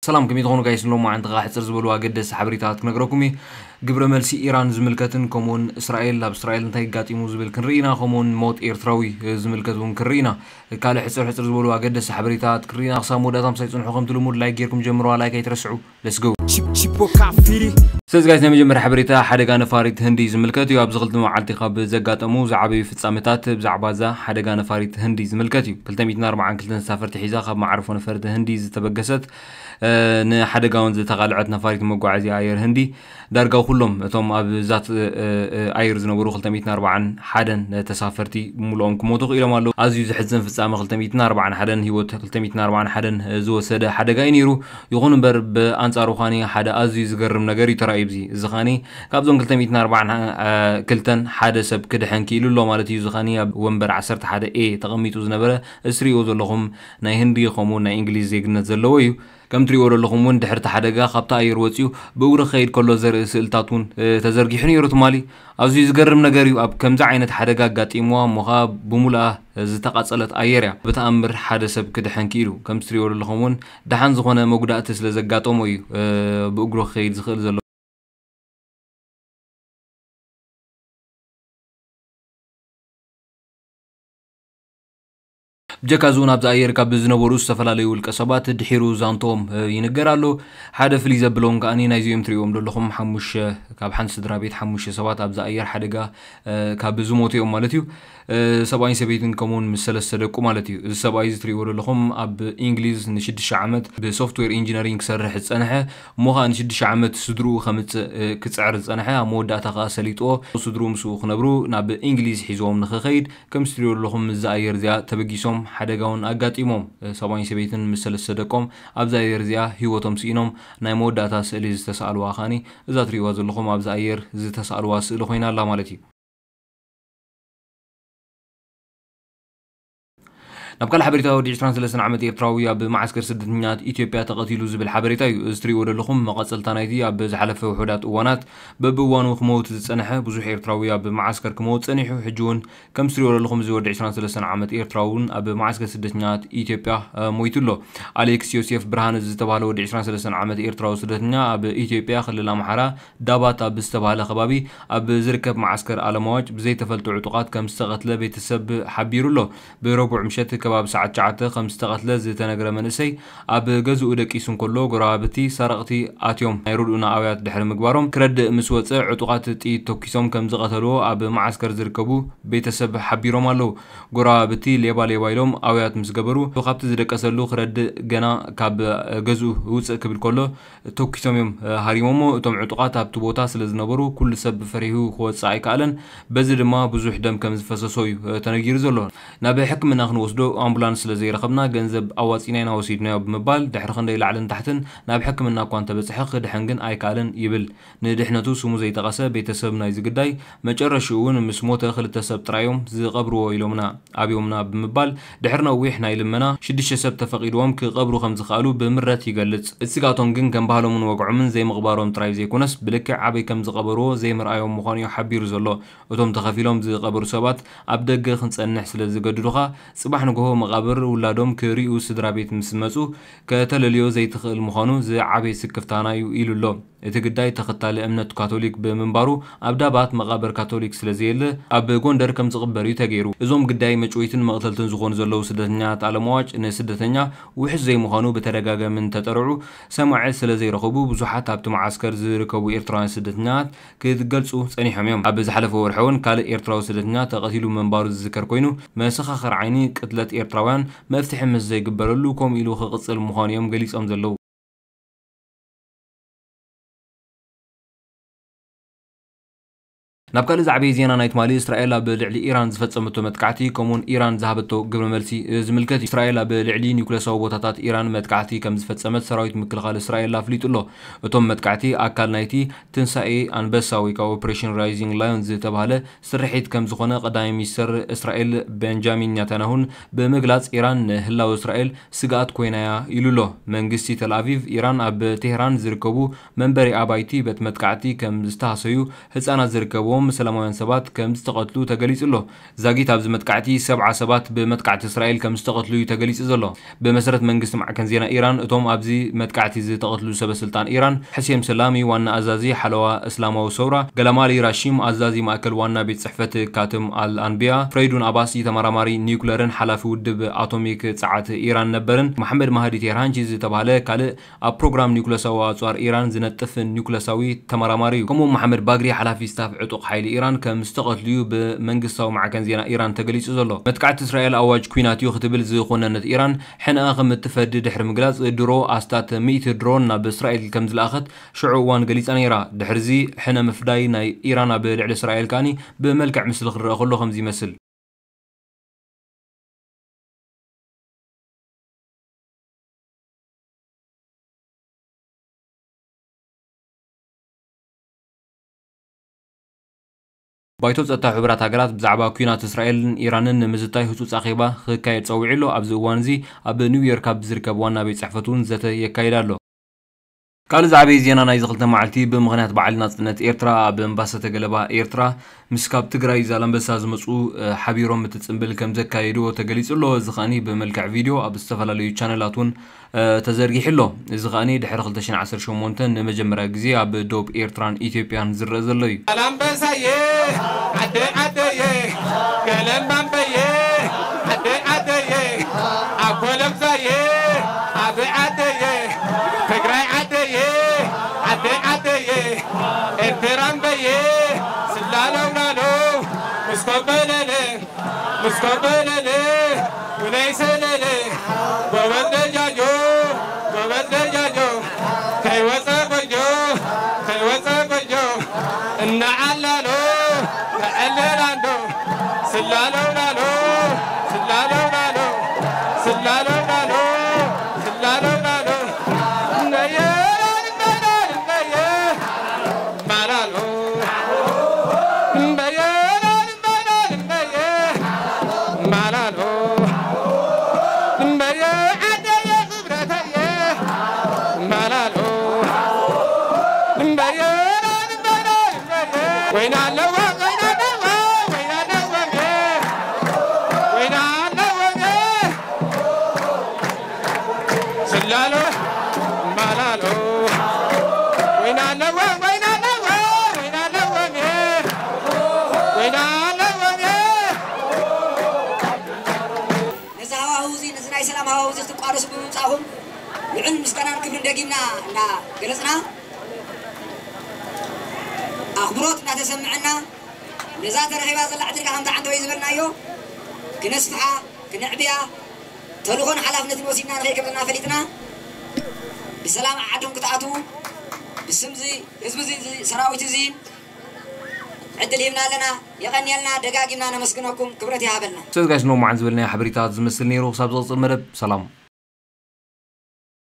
ሰላም፣ ከመይ ትኾኑ ጋይስ? ሎማዓንቲ ከዓ ሕፅር ዝበሉ ኣገደስቲ ሓበሬታት ክነግረኩም እየ። ግብረ መልሲ ኢራን ዝምልከትን ከምኡውን እስራኤል፣ ኣብ እስራኤል እንታይ ጋጢሙ ዝብል ክንርኢ ኢና። ከምኡውን ሞት ኤርትራዊ ዝምልከት እውን ክንርኢ ኢና። ካልእ ሕፅር ሕፅር ዝበሉ ኣገደስቲ ሓበሬታት ክንርኢ ኢና። ክሳብ መወዳእታ ምሳይ ፅንሑ። ከምቲ ልሙድ ላይክ ጌርኩም ጀምርዋ። ላይክ ኣይትረስዑ። Let's go። ስለዚ ጋይስ፣ ናይ መጀመርያ ሓበሬታ፣ ሓደጋ ነፋሪት ህንዲ ዝምልከት እዩ። ኣብዚ ክልተ መዓልቲ ካብ ዘጋጠሙ ዝዓበዩ ፍጻሜታት ብዛዕባ እዛ ሓደጋ ነፋሪት ህንዲ ዝምልከት እዩ። ክልተ ሚእትን ኣርባዓን ክልተን ተሳፈርቲ ሒዛ ካብ መዓርፎ ነፈርቲ ህንዲ ዝተበገሰት ንሓደጋ እውን ዝተቓልዐት ነፋሪት መጓዓዝያ ኣየር ህንዲ፣ ዳርጋ ኩሎም እቶም ኣብ ዛት ኣየር ዝነበሩ ክልተ ሚእትን ኣርባዓን ሓደን ተሳፈርቲ ብምልኦም ክሞቱ ክኢሎም ኣለዉ። ኣዝዩ ዘሕዝን ፍጻመ፣ ክልተ ሚእትን ኣርባዓን ሓደን ህይወት ክልተ ሚእትን ኣርባዓን ሓደን ዝወሰደ ሓደጋ እዩ ነይሩ። ይኹን እምበር ብኣንጻሩ ኻኒ ሓደ ኣዝዩ ዝገርም ነገር እዩ ተራእዩ። እዚ ኻኒ ካብዞም ክልተ ሚእትን ኣርባዓን ክልተን ሓደ ሰብ ክድሕን ክኢሉ ኣሎ ማለት እዩ። እዚ ኻኒ ኣብ ወንበር ዓሰርተ ሓደ ኤ ተቐሚጡ ዝነበረ፣ እዚ ትሪእዎ ዘለኹም፣ ናይ ህንዲ ከምኡ ናይ እንግሊዝ ዜግነት ዘለዎ እዩ። ከም ትሪእዎ ዘለኹም እውን ድሕርቲ ሓደጋ ካብቲ ኣየር ወፂኡ ብእግሩ ክኸይድ ከሎ ዘርኢ ስእልታት እውን ተዘርጊሑ ነይሩ ትማሊ። ኣዝዩ ዝገርም ነገር እዩ። ኣብ ከምዚ ዓይነት ሓደጋ ኣጋጢምዋ እሞ ኸኣ ብሙሉኣ ዝተቓጸለት ኣየር እያ። ብተኣምር ሓደ ሰብ ክድሕን ክኢሉ። ከም ትሪእዎ ዘለኹም እውን ደሓን ዝኾነ መጉዳእቲ ስለ ዘጋጠሞ እዩ ብእግሩ ክኸይድ ዝኽእል ዘሎ። ብጀካ እዚ እውን ኣብዚ ኣየር ካብ ዝነበሩ ዝተፈላለዩ ውልቀ ሰባት ድሒሩ ዛንትኦም ይንገር ኣሎ። ሓደ ፍልይ ዘብሎም ከኣ ናይዚኦም ትሪእዎም ዘለኹም ሓሙሽተ፣ ካብ ሓንቲ ስድራ ቤት ሓሙሽተ ሰባት ኣብዚ ኣየር ሓደጋ ካብ ዝሞቱ እዮም ማለት እዩ። ሰብኣይን ሰበይትን ከምኡውን ምስ ሰለስተ ደቁ ማለት እዩ። እዚ ሰብኣይ እዚ ትሪእዎ ዘለኹም ኣብ እንግሊዝ ንሽዱሽተ ዓመት ብሶፍትዌር ኢንጂነሪንግ ክሰርሕ ዝጸንሐ፣ እሞ ኸኣ ንሽዱሽተ ዓመት ስድርኡ ከምጽእ ክጽዕር ዝጸንሐ፣ ኣብ መወዳእታ ኸኣ ሰሊጥዎ ስድርኡ ምስኡ ክነብሩ ናብ እንግሊዝ ሒዝዎም ንኽኸይድ፣ ከም ትሪእዎ ዘለኹም እዛ ኣየር እዚኣ ተበጊሶም ሓደጋ እውን ኣጋጢሞም። ሰብኣይን ሰበይትን ምስ ሰለስተ ደቆም ኣብዛ ኣየር እዚኣ ህይወቶም ስኢኖም። ናይ መወዳእታ ስእሊ ዝተሰኣልዋ ኸኣኒ እዛ ትሪእዋ ዘለኹም ኣብዛ ኣየር ዝተሰኣልዋ ስእሊ ኮይና ኣላ ማለት እዩ። ናብ ካልእ ሓበሬታ፣ ወዲ ዕስራን ሰለስተን ዓመት ኤርትራዊ ኣብ መዓስከር ስደተኛታት ኢትዮጵያ ተቐቲሉ ዝብል ሓበሬታ እዩ። እዚ ትሪእዎ ዘለኹም መቐጸልታ ናይቲ ኣብ ዝሓለፈ ውሑዳት እዋናት በብእዋኑ ክመውት ዝጸንሐ ብዙሕ ኤርትራዊ ኣብ መዓስከር ክመውት ጸኒሑ። ሕጂ እውን ከም ትሪእዎ ዘለኹም እዚ ወዲ ዕስራን ሰለስተን ዓመት ኤርትራዊ እውን ኣብ መዓስከር ስደተኛታት ኢትዮጵያ ሞይቱ ኣሎ። ኣሌክስ ዮሴፍ ብርሃነ ዝተባህለ ወዲ ዕስራን ሰለስተን ዓመት ኤርትራዊ ስደተኛ ኣብ ኢትዮጵያ ክልል ኣምሓራ ዳባት ኣብ ዝተባህለ ከባቢ ኣብ ዝርከብ መዓስከር ኣለማዋጭ ብዘይተፈልጡ ዕጡቓት ከም ዝተቐትለ ቤተሰብ ሓቢሩ ኣሎ። ብረቡዕ ምሸት ከባቢ ሰዓት ትሽዓተ ከም ዝተቐትለ ዝተነግረ መንእሰይ፣ ኣብ ገዝኡ ደቂሱ እንከሎ ጎረባብቲ ሰረቕቲ ኣትዮም ናይ ርድኡና ኣውያት ድሕሪ ምግባሮም ክረድእ ምስ ወጸ ዕጡቓት ጥይት ተኩሶም ከም ዝቐተልዎ ኣብ መዓስከር ዝርከቡ ቤተሰብ ሓቢሮም ኣለዉ። ጎረባብቲ ሌባ ሌባ ኢሎም ኣውያት ምስ ገበሩ፣ ካብቲ ዝደቀሰሉ ክረድእ ገና ካብ ገዝኡ ውጽእ ክብል ከሎ፣ ተኩሶም እዮም ሃሪሞሞ። እቶም ዕጡቓት ኣብቲ ቦታ ስለ ዝነበሩ ኩሉ ሰብ ፈሪሁ ክወጽእ ኣይከኣለን። በዚ ድማ ብዙሕ ደም ከም ዝፈሰሶ እዩ ተነጊሩ ዘሎ። ናብ ሕክምና ክንወስዶ ኣምቡላንስ ስለ ዘይረኸብና ገንዘብ ኣዋጺና ኢና ወሲድናዮ ብምባል ድሕሪ ክንደይ ላዕልን ታሕትን ናብ ሕክምና እኳ እንተበጽሐ ክድሕን ግን ኣይከኣለን ይብል። ንድሕነቱ ስሙ ዘይጠቐሰ ቤተሰብ ናይዚ ግዳይ፣ መጨረሽኡ እውን ምስ ሞተ ክልተ ሰብ ጥራይ እዮም ዝቐብርዎ ኢሎምና ኣብዮምና ብምባል ድሕሪ ነዊሕ ናይ ልመና ሽዱሽተ ሰብ ተፈቒድዎም ክቐብሩ ከም ዝኸኣሉ ብምረት ይገልጽ። እቲ ስግኣቶም ግን ከም ባህሎምን ወግዖምን ዘይምቕባሮም ጥራይ ዘይኮነስ ብልክዕ ኣበይ ከም ዝቐበርዎ ዘይምርኣዮም ምዃኑ እዩ ሓቢሩ ዘሎ። እቶም ተኸፊሎም ዝቐበሩ ሰባት ኣብ ደገ ክንጸንሕ ስለ ዝገድዱኻ ጽባሕ ንግሆ መቓብር ውላዶም ክርእዩ ስድራ ቤት ምስ መጹ ከተለልዮ ዘይትኽእል ምዃኑ ዝዓበየ ስክፍታና እዩ ኢሉ ኣሎ። እቲ ግዳይ ተኸታሊ እምነት ካቶሊክ ብምንባሩ ኣብ ዳባት መቓብር ካቶሊክ ስለ ዘየለ ኣብ ጎንደር ከም ዝቕበር እዩ ተገይሩ። እዞም ግዳይ መጭወይትን መቕተልትን ዝኾኑ ዘለዉ ስደተኛታት ኣለማዋጭ ንስደተኛ ውሕስ ዘይምዃኑ ብተደጋጋሚ እንተጠርዑ ሰማዒ ስለ ዘይረኸቡ ብዙሓት ኣብቲ መዓስከር ዝርከቡ ኤርትራውያን ስደተኛታት ክገልጹ ጸኒሖም እዮም። ኣብ ዝሓለፈ ወርሒ እውን ካልእ ኤርትራዊ ስደተኛ ተቐቲሉ ምንባሩ ዝዝከር ኮይኑ መሰኻኽር ዓይኒ ቅትለት ኤርትራውያን መፍትሒ ምስ ዘይግበረሉ ከምኡ ኢሉ ክቕጽል ምዃኑ እዮም ገሊጾም ዘለዉ። ናብ ካልእ ዛዕባ ዜና ናይ ትማሊ፣ እስራኤል ኣብ ልዕሊ ኢራን ዝፈጸመቶ መጥቃዕቲ ከምኡውን ኢራን ዝሃበቶ ግብረ መልሲ ዝምልከት እዩ። እስራኤል ኣብ ልዕሊ ኒውክለሳዊ ቦታታት ኢራን መጥቃዕቲ ከም ዝፈጸመት ሰራዊት ምክልኻል እስራኤል ኣፍሊጡ ኣሎ። እቶም መጥቃዕቲ ኣካል ናይቲ ትንሳኤ ኣንበሳ ወይ ከዓ ኦፕሬሽን ራይዚንግ ላዮን ዝተባህለ ስርሒት ከም ዝኾነ ቀዳማይ ሚኒስትር እስራኤል ቤንጃሚን ኔታንያሁን ብምግላጽ፣ ኢራን ንህላወ እስራኤል ስግኣት ኮይና እያ ኢሉ ኣሎ። መንግስቲ ተልኣቪቭ፣ ኢራን ኣብ ቴህራን ዝርከቡ መንበሪ ኣባይቲ በት መጥቃዕቲ ከም ዝተሃሰዩ፣ ህጻናት ዝርከብዎም ሰላማውያን ሰባት ከም ዝተቐትሉ ተገሊጹ ኣሎ። ዛጊት ኣብዚ መጥቃዕቲ ሰብዓ ሰባት ብመጥቃዕቲ እስራኤል ከም ዝተቐትሉ እዩ ተገሊጹ ዘሎ። ብመሰረት መንግስቲ ማዕከን ዜና ኢራን፣ እቶም ኣብዚ መጥቃዕቲ ዝተቐትሉ ሰበ ስልጣን ኢራን፣ ሕሴም ሰላሚ ዋና ኣዛዚ ሓለዋ እስላማዊ ሰውራ፣ ገላማሊ ራሺም ኣዛዚ ማእከል ዋና ቤት ጽሕፈት ካትም ኣል ኣንቢያ፣ ፍረይዱን ኣባሲ ተመራማሪ ኒውክለርን ሓላፊ ውድብ ኣቶሚክ ጸዓት ኢራን ነበርን፣ መሓመድ ማህዲ ቴህራንቺ ዝተባህለ ካልእ ኣብ ፕሮግራም ኒውክለሳዊ ኣጽዋር ኢራን ዝነጥፍ ኒውክለሳዊ ተመራማሪ እዩ። ከምኡ መሓመድ ባግሪ ሓላፊ ስታፍ ዕጡቕ ሓይሊ ኢራን ከም ዝተቐትሉ እዩ ብመንግስታዊ ማዕከን ዜና ኢራን ተገሊጹ ዘሎ። መጥቃዕቲ እስራኤል ኣዋጅ ኲናት እዩ ክትብል ዝኾነነት ኢራን ሕነኣ ከም እትፈዲ ድሕሪ ምግላጽ ድሮ ኣስታት ሚእቲ ድሮን ናብ እስራኤል ከም ዝለኣኸት ሽዑ እዋን ገሊጻ ነይራ። ድሕሪዚ ሕነ ምፍዳይ ናይ ኢራን ኣብ ልዕሊ እስራኤል ከኣኒ ብመልክዕ ምስሊ ክረአ ከሎ ከምዚ ይመስል። ባይቶ ጸጥታ ሕቡራት ሃገራት ብዛዕባ ኲናት እስራኤልን ኢራንን ንምዝታይ ህጹጽ ኣኼባ ክካየድ ጸዊዑ ኣሎ። ኣብዚ እዋን እዚ ኣብ ኒውዮርክ ኣብ ዝርከብ ዋና ቤት ጽሕፈቱ እውን ዘተ የካይድ ኣሎ። ካልእ ዝዓበየ ዜና ናይዚ ክልተ መዓልቲ፣ ብምኽንያት በዓል ናጽነት ኤርትራ ኣብ እምባ ሰተገለባ ኤርትራ ምስ ካብ ትግራይ ዛላምበሳ ዝመጹ፣ እ፣ ሓቢሮም እቲ ጽምብል ከም ዘካየድዎ ተገሊጹ ኣሎ። እዚ ከኣኒ ብመልክዕ ቪድዮ ኣብ ዝተፈላለዩ ቻነላት እውን፣ እ፣ ተዘርጊሑ ኣሎ። እዚ ከኣኒ ድሕሪ ክልተ ሽሕን ዓሰርተ ሸሞንተን ንመጀመርያ ግዜ ኣብ ዶብ ኤርትራን ኢትዮጵያን ዝረአ ዘሎ እዩ። ዛላምበሳየ ዓደይ ዓደየ፣ ገለማምበየ ዓደይ ዓደየ፣ ኣኮለምዛየ ዓበይ ዓደየ፣ ትግራይ ዓደየ ዓደይ ዓደየ፣ ኤርትራምበየ ስላለውላሎ ምስ ኮበለለ ምስ ኮበለለ ውነይ ሰለለ፣ ጎበዝ ደጃጆ፣ ጎበዝ ደጃጆ፣ ከይወፀ ጎጆ፣ ከይወፀ ጎጆ፣ እናዓላሎ፣ ተዐለላንዶ፣ ስላለውላሎ፣ ስላለውላሎ፣ ስላለውላሎ፣ ስላለውላሎ፣ እነየ፣ እነየ፣ እነየ፣ ማላሎ፣ እምበየ፣ እምበየ፣ እምበየ፣ ማላሎ፣ እምበየ፣ ዓደየ ክብረተየ፣ ማላሎ፣ እምበየ፣ እምበየ፣ እምበየ፣ ወይና ኣለዋ፣ ወይና ኣለዋ፣ ወይና ኣለዋ፣ ወይና ኣለዋ፣ ስላሎ ማላሎ ወይና ኣለዎ ወይና ኣለዎ ወይና ኣለዎ ወይና ኣለዎ። ነዚ ሃዋህው እዚ፣ ነዚ ናይ ሰላም ሃዋህው እዚ ክትቋደሱ ብምምጻእኹም ልዑል ምስጋናን ክብርን ደጊምና እናገለጽና፣ ኣኽብሮት እናተሰምዐና፣ ነዛ ተረኺባ ዘላ ዕድል ከዓ ከምታ ዓንተወይ ዝበልናዮ ክነስፍሓ፣ ክነዕብያ፣ ተልእኾን ሓላፍነትን ወሲድና ንኸይከብደና ፈሊጥና፣ ብሰላም ዓዶም ክትኣትዉ ብስም እዚ ህዝቢ እዚ፣ እዚ ሰራዊት እዚ ዕድል ሂብና ኣለና። የቐንየልና፣ ደጋጊምና ነመስግነኩም፣ ክብረት ይሃበልና። ሰዚ ጋይስ፣ ሎማዓንቲ ዝበልናዮ ሓበሬታት ዝመስል ነይሩ። ክሳብ ዝቕጽል መደብ፣ ሰላም።